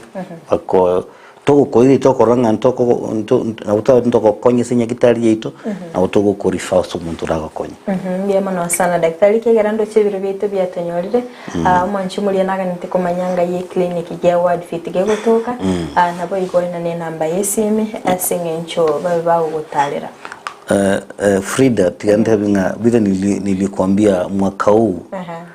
bako Togokoiria tokorora ng'a ntoko nto nabo twaba ntogokonya ase enyagitari yaito, nabo togokorefer ase omonto oragokonye. Mbuya mono sana daktari ekiagera ndoche ebiro biaito biatonyorire Ah, omwanchi omoria naganete komanya ngai eclinic gia Word Fit gegotoka Ah, nabo igo ena ne enamba y'esimi ase eng'encho babe bagogotarera Eh, eh, Frida, tiga ntebi ng'a vile nili, nilikuambia mwaka huu Aha.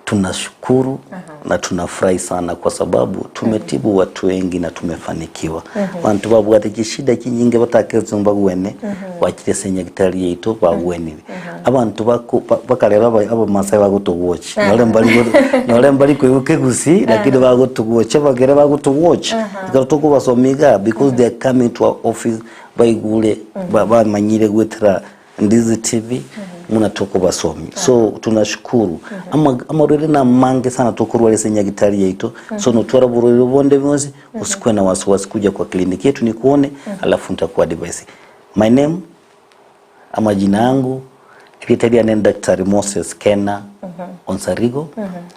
Tunashukuru na tunafurahi sana kwa sababu tumetibu watu wengi na tumefanikiwa. Abanto babwate chishida chinyinge batakerete mbagwene, bachire ase enyagitari yaito bagwenire. Abanto bako ba- bakareba aba- abamasai bagotogocha, nore mbari go- nore mbari koigwa kegusii lakini bagotogocha abagere bagotogocha, ekero tokobasomia igaa because they are coming to our office baigure ba- bamanyire goetera Ndizi TV muna tokobasomi so tunashukuru ama amarwaire na amange sana tokorwara ase enyagitari yaito so notwara oborwaire bonde bwonsi osikuwe na wasiwasi kuja kwa kliniki yetu nikuone alafu nitaku advise my name amajina yangu erieta riane ni Daktari Moses Kena Onsarigo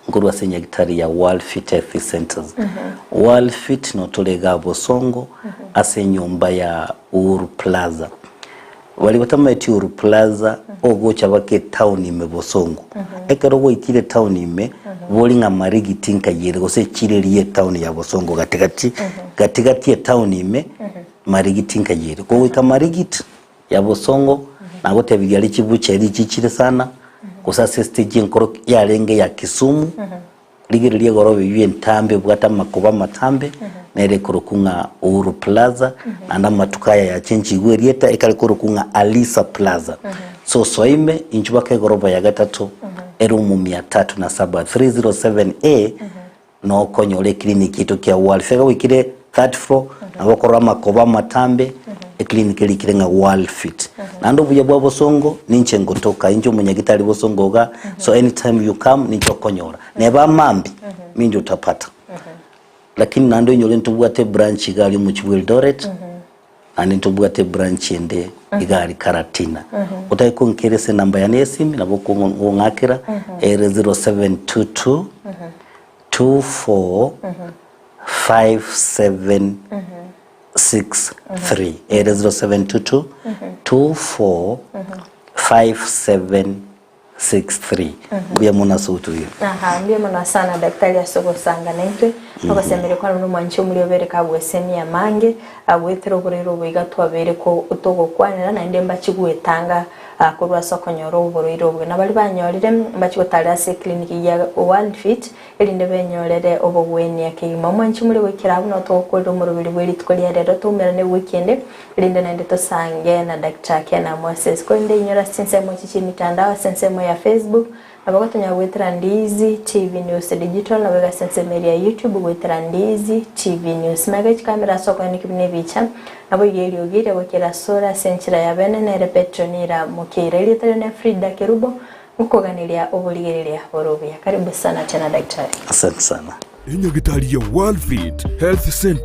nkorwa ase enyagitari ya World Fit Health Centers World Fit notore igaa Bosongo ase enyomba ya Uhuru Plaza Baria batamaeti Uhuru Plaza ogocha baka etown ime bosongo. Ekero gwaikire etown ime, bori ng'a marigiti nkayere gose echiro eria ye town ya bosongo gatigati, gatigati etown ime, marigiti nkayere. Kogoika marigiti ya bosongo, nagotebirie aria chibucheri chichire sana, gose ase estage enkoro yarenge ya Kisumu, Rigereria egoroba eyio entambe ebwate amakuba amatambe, nere ekorokwa ng'a Uhuru Plaza, naende amatuko aya yachenchigwe erieta ekare korokwa ng'a Alisa Plaza. So soa ime, inchuo baka egoroba ya gatato, erumu mia tatu na saba, 307A, nokonyora eclinic yaito kia World. Fega goikire third floor, nabo okorora amakoba amatambe, eclinic erikire ng'a World Fit. Naende obuya bwa bosongo, ninche ngotoka, inche omonyagitari bosongo iga, so anytime you come, ninche okonyora. Neba amambia, minche utapata. Lakini naende oinyore ntobwate ebranch iga aria omochie bwa Eldoret, naende ntobwate ebranch ende iga aria Karatina. Otake konkera ase enamba yane ya esimi, nabo okong'akera, ere 0722 24 5763 ere 0722 24 5763 mbuya mono ase ogotugira. Aha, mbuya mono sana daktari ase ogosanga naintwe ogosemeria kwane buna omwanchi omoria obere kagwesemia amange agwetera oborwaire obo iga twabeire ko togokwanera naende mbachi gwetanga korwa ase okonyora oborwaire obo na baria banyorire mbachi gotarera ase eclinic ya World Fit erinde benyorere obogwenia kegima. Omwanchi more goikera abwo nao togokorera omoroberi bwe rituko ria rero toumerane ewiki ende, erinde naende tosange na Doctor Kena Moses. Korende inyore ase chinsemo echi chi'emitandao ase ensemo ya Facebook, nabo gotonyara goetera Ndizi TV News Digital, naboigo ase ensemo eria ya YouTube goetera Ndizi TV News. Magega chikamera ase okoeneki buna ebicha, naboigo eriogi riagoikera asore ase enchera ya bene nere Petronira Mokeira. Erieta riane Frida Kerubo, Nkoganeria oborigereria bore obuya. Karibu sana tena daktari. Asante sana. Enyagitari ya World Fit Health Centre.